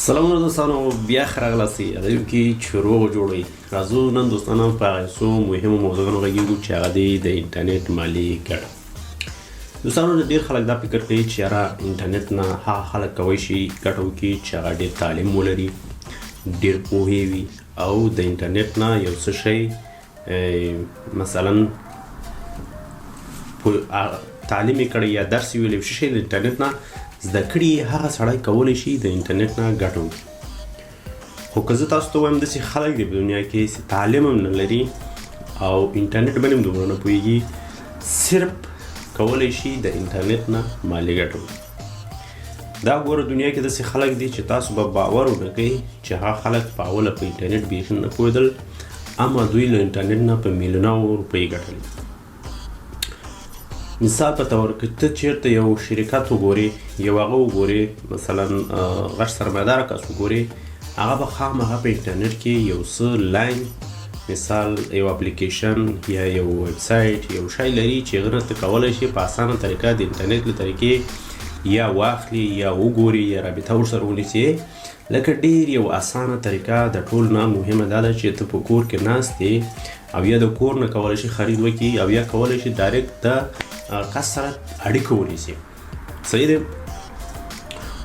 سلامونه دوستانو، بیا ښه راغلاست. هغه کې چې روغ جوړوي. راځو نن دوستانو په هغه څو مهمو موضوعګانو غږېږو چې هغه دی د انټرنیټ مالي ګټه. دوستانو، ډېر خلک دا فکر کوي چې یاره انټرنیټ نه هغه خلک کوی شي ګټه وکړي چې هغه ډېر تعلیم ولري، ډېر پوهې وي او د انټرنیټ نه یو څه شی مثلا تعلیم یې کړی یا درس یې ویلی، څه شی د انټرنیټ نه زده کړي، هغه سړی کولی شي د انټرنیټ نه ګټه وکړي. خو که زه تاسو ته ووایم، داسې خلک دي په دنیا کې چې تعلیم هم نه لري او انټرنیټ باندې هم دومره نه پوهېږي، صرف کولی شي د انټرنیټ نه مالي ګټه وکړي. دا ګوره، دنیا کې داسې خلک دي چې تاسو به باور ونه کوئ چې هغه خلک په اوله په انټرنیټ بیخي نه پوهېدل، اما دوی له انټرنیټ نه په میلیوناو روپۍ ګټلې. مثال په تور، که ته چیرته یو شرکت وګورې، یو هغه وګورې، مثلا غټ سرمایدار کس وګورې، هغه به خامخا په انټرنیټ کې یو څه لاین، مثال یو اپلیکیشن یا یو ویب سایټ، یو شی لري چې هغه ته کولی شي په اسانه طریقه د انټرنیټ له طریقې یا واخلي یا وګوري یا رابطه ورسره ونیسي. لکه ډیر یو اسانه طریقه. د ټول نه مهمه دا ده چې ته په کور کې ناست یې او یا د کور نه کولی شي خرید وکړي او یا کولی شي direct د کس سره اړیکه ونیسي. صحیح دی.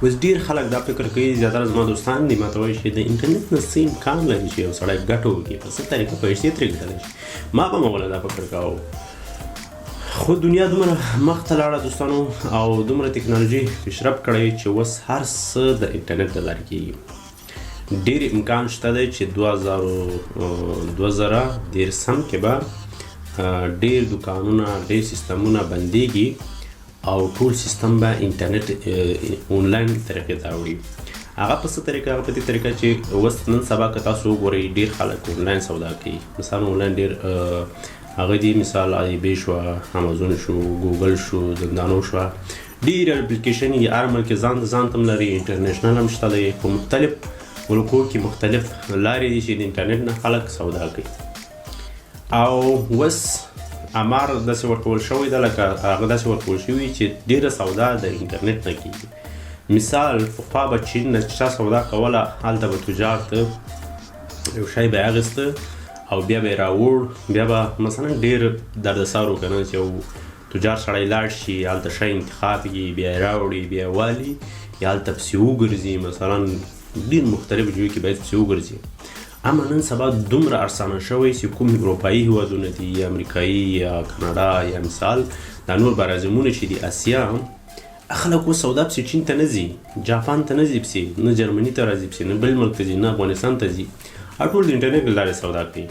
اوس ډیر خلک دا فکر کوي، زیاتره زما دوستان دي، ماته وایي چې د انټرنیټ نه څه امکان لري چې یو سړی ګټه وکړي، په څه طریقه پیسې ترې ګټلی شي؟ ما به هم اوله دا فکر کاوه، خو دنیا دومره مخته لاړه دوستانو او دومره تکنالوژي پیشرفت کړی چې اوس هر څه د انټرنیټ له لارې کیږي. ډیر امکان شته دی چې 2030 کې به ډیر دکانونه، ډیر سیستمونه بندیږي او ټول سیستم به انټرنیټ آنلاین طریقې ته اوړي. هغه په څه طریقه؟ هغه په دې طریقه چې اوس نن سبا که تاسو وګورئ، ډیر خلک آنلاین سودا کوي. مثلا آنلاین ډیر هغه دي، مثال ای بی شو، امازون شو، ګوګل شو، زندانو شو، ډیر اپلیکیشن یې هر ملک ځان ځان تم لري، انټرنیشنل هم شته دی. په مختلف ملکو کې مختلف لارې دي چې د انټرنیټ نه خلک سودا کوي. او اوس امر داسې ورکول شوی ده، لکه هغه داسې ورکول شوی چې ډیره سودا د انټرنیټ نه کیږي. مثال پخوا به چین نه چا سودا کوله، هلته به تجار ته یو شی به یې اخیسته او بیا به یې راوړ، بیا به مثلا ډېر دردسر و که نه چې یو تجار سړی لاړ شي، هلته شی انتخاب کړي، بیا یې راوړي، بیا یې والي یا هلته پسې وګرځي. مثلا ډېر مختلف ځایو کې باید پسې وګرځي. اما نن سبا دومره ارسانه شوی چې کوم اروپایي هیوادونه دي یا امریکایي یا کاناډا یا مثال دا نور براعظمونه چې دي، اسیا، خلک اوس سودا پسې چین ته نه ځي، جاپان ته نه ځي پسې، نه جرمني ته راځي پسې، نه بل ملک ته ځي، نه افغانستان ته ځي. ټول د انټرنیټ له لارې سودا کوي،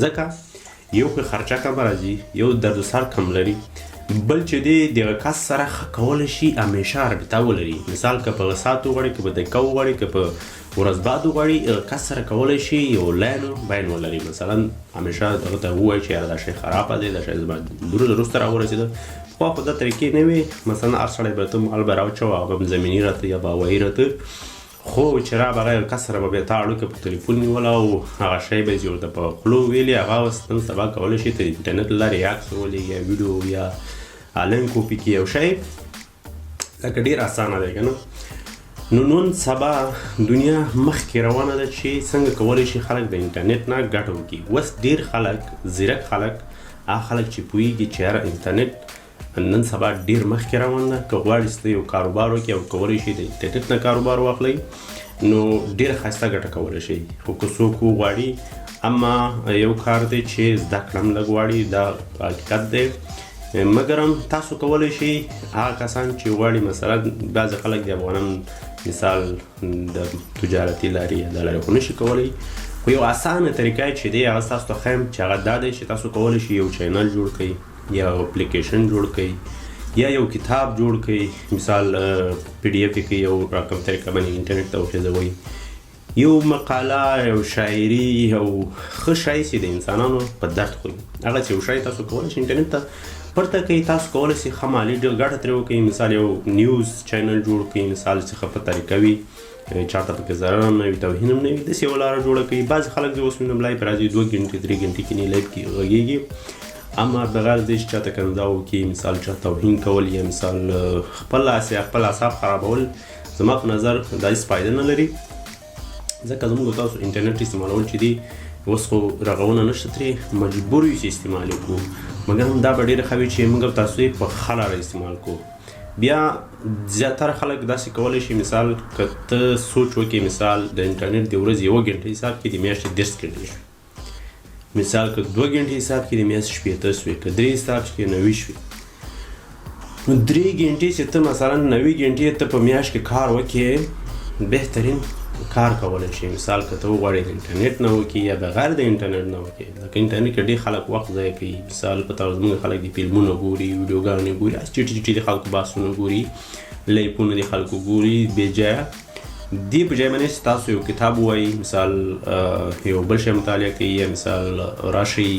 ځکه یو خو خرچه کمه راځي، یو دردسر کم لري، بل چې دی دغه کس سره ښه کولی شي همیشه رابطه ولري. مثال که په ساعت وغواړي، که په دقیقه وغواړي، که په ورځ بعد وغواړي، هغه کس سره کولی شي یو لاین باین ولري. مثلا همیشه دغه ته ووایي چې یاره دا شی خرابه دی، دا شی زما دروز وروسته راورسېده. پخوا خو دا طریقې نه وې. مثلا هر سړی به ته مال به راوچوه، هغه به زمیني راته یا به هوایي راته، خو چې را به هغه کس سره به بیا تا اړیکه په تلیفون نیوله او هغه شی به یې ورته په خوله ویلې. هغه اوس نن سبا کولی شي ته د انټرنیټ له لارې عکس ولېږي یا ویډیو یا لینک کاپي کړي یو شی. لکه ډېر اسانه دی که نه؟ نو نن سبا دنیا مخکې روانه ده چې څنګه کولی شي خلک د انټرنیټ نه ګټه وکړي. اوس ډېر خلک، ځیرک خلک، هغه خلک چې پوهېږي چې یاره انټرنیټ نن سبا ډیر مخکې روان ده، که غواړي چې یو کاروبار وکړي او کولی شي د انټرنیټ نه کاروبار واخلي، نو ډیر ښایسته ګټه کولی شي. خو که څوک وغواړي. اما یو کار دی چې زده کړه هم لږ غواړي، دا حقیقت دی. مګرم تاسو کولی شئ، هغه کسان چې غواړي، مثلا بعضې خلک د افغانان مثال د تجارتي لارې یا د لارې خو نشي کولی، خو یو اسانه طریقه چې دی هغه تاسو ته ښیم چې هغه دا دی چې تاسو کولی شئ یو چینل جوړ کړئ یا اپلیکیشن جوړ کړئ یا یو کتاب جوړ کړئ، مثال پی ډي اف کې یو رقم طریقه باندې انټرنیټ ته وخېژوئ، یو مقاله، یو شاعري، یو ښه شی چې د انسانانو په درد خوري، هغه چې یو شی تاسو کولی شئ انټرنیټ ته پرته کوي، تاسو کولی شئ ښه مالي ډېر ګټه ترې وکړئ. مثال یو نیوز چینل جوړ کړئ، مثال چې ښه په طریقه وي، چاته پکې ضرر هم نه وي، توهین هم نه وي، داسې یوه لاره جوړه کړئ. بعضې خلک زه اوس وینم live راځي، 2 ګنټې 3 ګنټې کښېني، live کې غږېږي، اما بغیر دې چې چاته کنځا وکړي، مثال چا توهین کول یا مثال خپل خپل اعصاب خرابول، زما په نظر دا هېڅ فایده نه لري. ځکه زموږ تاسو انټرنیټ استعمالول چې دي اوس خو رغونه نشته، ترې مجبور یو چې استعمال یې کړو، مګر هم دا به ډېره ښه وي چې موږ تاسو یې په ښه لاره استعمال کړو. بیا زیاتره خلک داسې کولی شي، مثال که ته سوچ وکړې، مثال د انټرنیټ د ورځې یوه ګنټه حساب کړې، د میاشتې 30 ګنټې شوې، مثال که 2 ګنټې حساب کړې، د میاشتې 60 شوې، که 3 حساب کړې 90 شوې. نو 3 ګنټې چې ته مثلا 90 ګنټې ته په میاشت کې کار وکړې، بهترین کار کولی شي. مثال که ته وغواړې د انټرنیټ نه وکړې یا بغیر د انټرنیټ نه وکړې، لکه انټرنیټ کې ډېر خلک وخت ضایع کوي. مثال په تور زموږ خلک د فلمونه ګوري، ویډیوګانې ګوري، هسې چټي چټي د خلکو بحثونه ګوري، لایفونه د خلکو ګوري بې ځایه. دې په ځای باندې چې تاسو یو کتاب ووایئ، مثال یو بل شی مطالعه کوي، یا مثال راشئ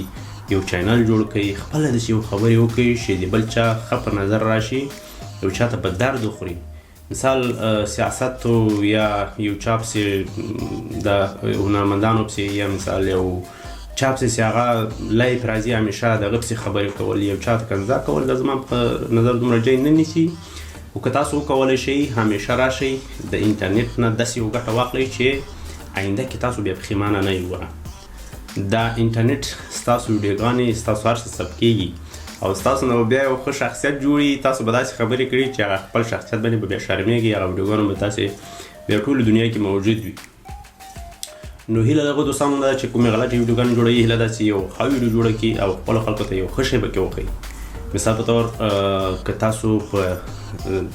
یو چینل جوړ کړئ، خپله داسې یو خبرې وکړئ چې د بل چا ښه په نظر راشي، یو چا ته په درد وخوري. مثال سیاست یا یو چا پسې د هنرمندانو پسې، یا مثال یو چا پسې چې هغه live راځي همیشه د هغه پسې خبرې کول، یو چا ته کنځا کول، دا زما په نظر دومره ځای نه نیسي. خو که تاسو وکولی شئ همیشه راشئ د انټرنیټ نه داسې یو ګټه واخلئ چې آینده کې تاسو بیا پښیمانه نه یئ. وره دا انټرنیټ ستاسو ویډیوګانې، ستاسو هر څه ثبت کیږي او ستاسو نه بیا یو ښه شخصیت جوړي. تاسو به داسې خبرې کړي چې هغه خپل شخصیت باندې به بیا شرمېږي، هغه ویډیوګانو به تاسې بیا ټوله دنیا کې موجود وي. نو هیله دغه دوستانو ده چې کومې غلطې ویډیوګانې جوړوي، هیله ده چې یو ښه ویډیو جوړه کړي او خپلو خلکو ته یو ښه شی پکې وښیي. مثال په تور که تاسو په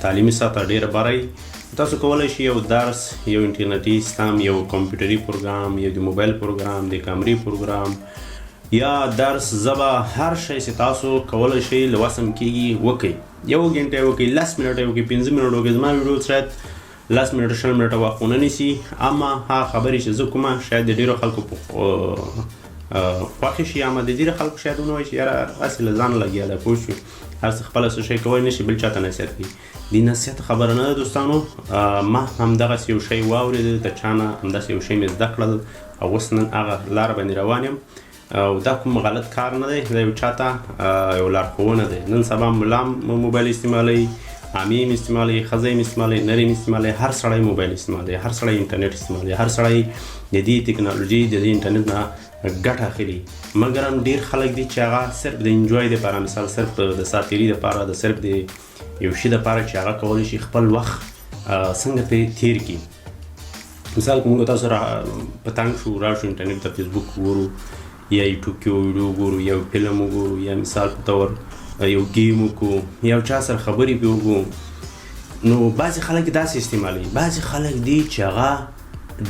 تعلیمي سطح ډېره بره یئ، تاسو کولی شئ یو درس، یو انټرنیټي سیستم، یو کمپیوټري پروګرام، یو د موبایل پروګرام، د کامرې پروګرام یا درس زبه، هر شی چې تاسو کولی شئ له وسم کېږي وکئ. یو ګنټه یې وکئ، 10 منټه یې وکئ، 5 منټه وکئ. زما ویډیو شاید 10 منټه 20 منټه وخت ونه نیسي، اما هغه خبرې چې زه کومه شاید د ډېرو خلکو په خوښې شي، اما د ډېرو خلکو شاید ونه وایي چې یاره هسې له ځانه لګیا ده، پوه شو، هر څه خپله څه شی کولی نه شي، بل چا ته نصیحت کوي. د نصیحت خبره نه ده دوستانو. ما همدغسې یو شی واورېده د چا نه، همداسې یو شی مې زده کړل او اوس نن هغه لاره باندې روان یم. او دا کوم غلط کار نه دی، دا یو چا ته یو لارښوونه دی. نن سبا ملا موبایل استعمالوي، عامې هم استعمالوي، ښځه هم استعمالوي، نر هم استعمالوي، هر سړی موبایل استعمالوي، هر سړی انټرنیټ استعمالوي، هر سړی د دې تکنالوژي د دې انټرنیټ نه ګټه اخلي. مګر هم ډېر خلک دي چې هغه صرف د انجوای دپاره، مثال صرف د ساعتېري دپاره، د صرف د یو شي دپاره چې هغه کولی شي خپل وخت څنګه پرې تېر کړي. مثال که موږ تاسو را په تنګ شو، راشو انټرنیټ ته، فیسبوک وګورو یا یوټیوب کې ویډیو وګورو، یا فلم وګورو، یا مثال په طور یو game وکړو، یا چا سره خبرې پرې وکړو. نو بعضې خلک داسې استعمالوي، بعضې خلک دي چې هغه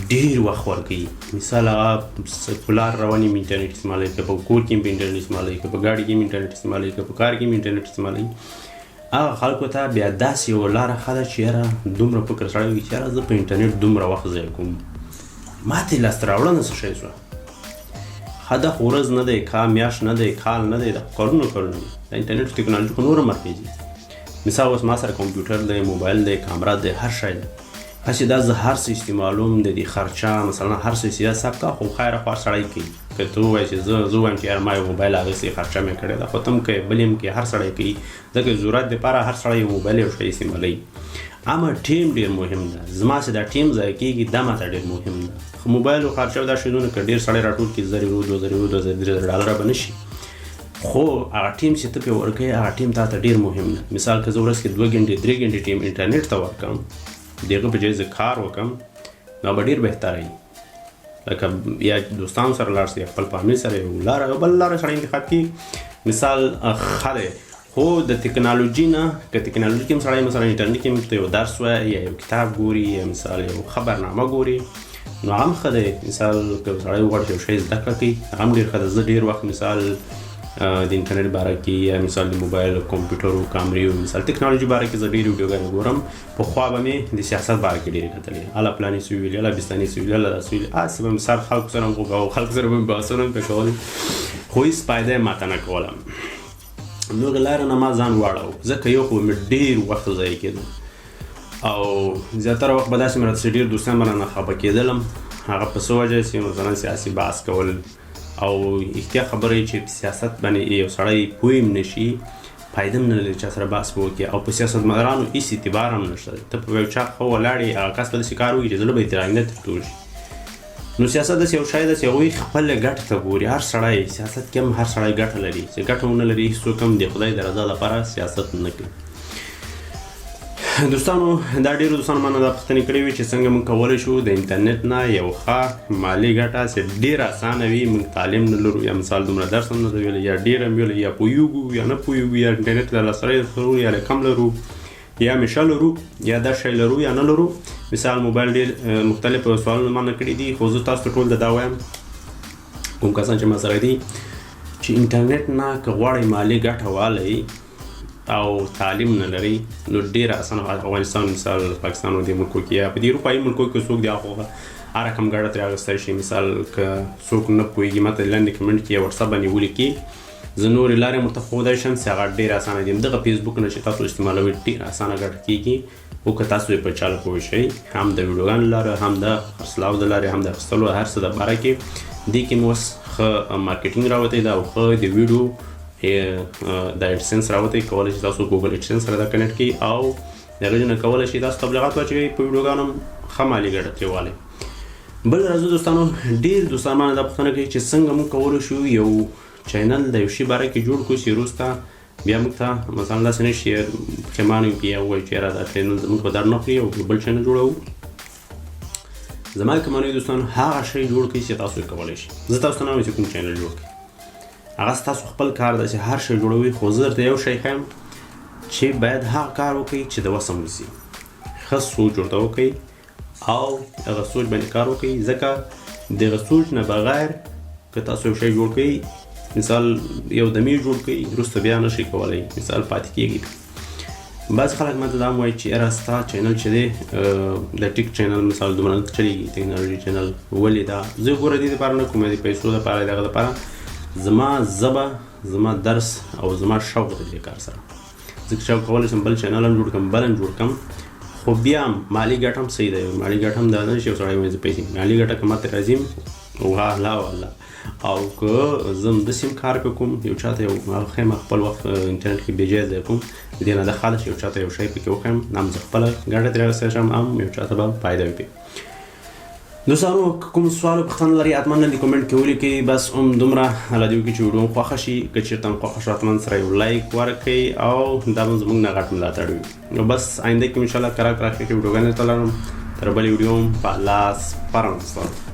ډېر وخت ورکوي. مثال هغه په لار روان یم انټرنیټ استعمالوي، که په کور کې هم انټرنیټ استعمالوي، که په ګاډي کې هم انټرنیټ استعمالوي، که په کار کې هم انټرنیټ استعمالوي. هغه خلکو ته بیا داسې یوه لاره ښه ده چې یاره دومره فکر سړی وي چې یاره زه په انټرنیټ دومره وخت ضایع کوم، ما ته یې لاسته راوړنه څه شی شوه؟ ښه ده خو ورځ نه دی، میاشت نه دی، کال نه دی، دا خو کلونه کلونه دي. د انټرنیټ ټکنالوژي خو نوره مخکې ځي. مثال اوس ما سره کمپیوټر دی، موبایل دی، کامره دی، هر شی دی، هسې دا زه هر څه استعمالوم، د دې خرچه مثلا هر څه چې حساب کا خو خیر خو هر سړی کوي. که ته ووایې چې زه وایم چې یاره ما یو موبایل اخیستی خرچه مې کړې ده، خو ته هم کوې، بل یې هم کوي، هر سړی کوي، ځکه ضرورت دپاره هر سړی یو موبایل یو شی استعمالوي. اما ټیم ډېر مهم ده، زما چې دا ټیم ضایع کېږي دا ماته ډېر مهم ده. خو موبایل او خرچه او دا شیزونه که ډېر سړی راټول کړي 1000 یورو، 2000 یورو، 2000، 3000 ډالره به نه شي، خو هغه ټیم چې ته پرې ورکوې هغه ټیم تا ته ډېر مهم ده. مثال که زه ورځ کې 2 ګنټې 3 ګنټې ټیم انټرنیټ ته ورکړم، د هغه په ځای زه کار وکړم، دا به ډېر بهتره وي. لکه یا دوستانو سره لاړ شي، یا خپل فامیل سره یو لاره یو بل لاره سړی انتخاب کړي، مثال ښه دی. خو د تکنالوژي نه که تکنالوژي کې هم سړی مثلا انټرنیټ کې هم ته یو درس وایي یا یو کتاب ګوري یا مثال یو ښه برنامه ګوري، نو هغه هم ښه دی. مثال که سړی وغواړي چې یو شی زده کړه کوي هغه هم ډېر ښه دی. زه ډېر وخت مثال د انټرنیټ باره کې یا مثال د موبایل، کمپیوټرو، کامریو، مثال تکنالوژي باره کې زه ډېرې ویډیوګانې ګورم. پخوا به مې د سیاست باره کې ډېرې کتلې، هله پلاني څه ویلي، هله بستاني څه ویلي، هله دا څه ویلي، هسې به مې سر خلکو سره هم وکاوه، خلکو سره به مې بحثونه هم پرې کول، خو هېڅ فایده یې ماته نه کوله. نو هغې لارې نه ما ځان واړاوه، ځکه یو خو به مې ډېر وخت ضایع کېده او زیاتره وخت به داسې مې راته چې ډېر دوستان به رانه خفه کېدلم. هغه په څه وجه چې مثلا سیاسي بحث کول او احتیاط خبره چې په سیاست باندې یو سړی پوه هم نه شي، فایده هم نه لري چا سره بحث وکړي، او په سیاستمدارانو هېڅ اعتبار هم نشته. ته په یو چا ښه ولاړ یې، هغه کس به داسې کار وکړي چې زړه به یې ترې آینده ترې تور شي. نو سیاست داسې یو شی ده چې هغوی خپله ګټه ته ګوري. هر سړی سیاست کې هم هر سړی ګټه لري، چې ګټه ونه لري هېڅوک هم د خدای د رضا لپاره سیاست نه کوي. دوستانو دا ډېرو دوستانو مانه دا پوښتنې کړې وي چې څنګه موږ کولی شو د انټرنیټ نه یو ښه مالي ګټه چې ډېره اسانه وي، موږ تعلیم نه لرو یا مثال دومره درس هم نه دی ویلی یا ډېر هم ویلی یا پوهېږو یا نه پوهېږو یا انټرنیټ ته لاسرسی لرو یا کم لرو یا میشه لرو یا دا شی لرو یا نه لرو. مثال موبایل ډېر مختلف سوالونه ما نه کړي دي، خو زه تاسو ته ټول دا وایم کوم کسان چې ما سره دي چې انټرنیټ نه که غواړئ مالي ګټه والئ او تعلیم نه لري نو ډېره اسانه. افغانستان مثال پاکستان او دې ملکو کې یا په دې اروپایي ملکو کې څوک دی خو هر رقم ګټه ترې اخیستی شي. مثال که څوک نه پوهېږي ماته لاندې کمنټ کې یا وټساپ باندې ولیکي، زه نورې لارې هم ورته ښودی شم چې هغه ډېره اسانه دي. همدغه فیسبوک نه چې تاسو استعمالوئ ډېره اسانه ګټه کېږي، او که تاسو یې په چاله پوه شئ، هم د ویډیوګانو لارې، هم د خرڅلاو د لارې، هم د اخیستلو هر څه د باره کې دې کې مو اوس ښه marketing راوتی ده او ښه د ویډیو د AdSense راوتی، کولی شئ تاسو ګوګل AdSense سره دا connect کړئ او د هغې نه کولی شئ تاسو تبلیغات واچوئ په ویډیوګانو، ښه مالي ګټه ترې والئ. بل راځو دوستانو، ډېر دوستان ما نه دا پوښتنه کوي چې څنګه موږ کولی شو یو channel د یو شي باره کې جوړ کړو چې وروسته بیا موږ ته مثلا داسې نه شي پښیمانه یو یا ووایو چې یاره دا channel زموږ په درد نه خوري او بل channel جوړوو. زما که منئ دوستان هغه شی جوړ کړئ چې تاسو یې کولی شئ. زه تاسو ته نه وایم چې کوم channel جوړ کړئ، هغه ستاسو خپل کار ده چې هر شی جوړوي، خو زه درته یو شی ښیم چې باید هغه کار وکړئ چې د وسه مو وځي، ښه سوچ ورته وکړئ او هغه سوچ باندې کار وکړئ، ځکه دغه سوچ نه بغیر که تاسو یو شی جوړ کړئ، مثال یو دمې جوړ کړئ وروسته بیا نه شئ کولی، مثال پاتې کېږي. بعضې خلک ماته دا هم وایي چې یاره ستا channel چې دی د tech channel مثال دومره نه چلېږي، ټکنالوژي channel ولې دا؟ زه ګوره دې دپاره نه کوم، د پیسو دپاره دغه دپاره، زما ژبه زما درس او زما شوق دی دې کار سره. زه که شوق کولی شم بل channel هم جوړ کړم، بل هم جوړ کړم، خو بیا هم مالي ګټه هم صحیح دی. مالي ګټه هم دا نه چې یو سړی وایي زه پیسې، مالي ګټه که ماته راځي والله والله، او که زه هم داسې هم کار کوم یو چاته یو هغه ښیم خپل وخت انټرنیټ کې بې ځایه ضایع کوم، د دې نه دا ښه ده چې یو چاته یو شی پکې وښیم، هم زه خپله ګټه ترې اخیستی شم هم یو چاته به فایده وي. دوستانو که کوم سوال او پوښتنه لرئ حتما لاندې comment کې ولیکئ. بس هم دومره الله دې وکړي چې ویډیو مو خوښه شي، که چېرته هم خوښه شوه حتما سره یو like ورکړئ او دا به زموږ نه غټ ملاتړ وي. نو بس آینده کې انشاءالله کرار کرار ښې ښې ویډیوګانې درته لرم. تر بلې ویډیو هم په الله سپارم دوستانو.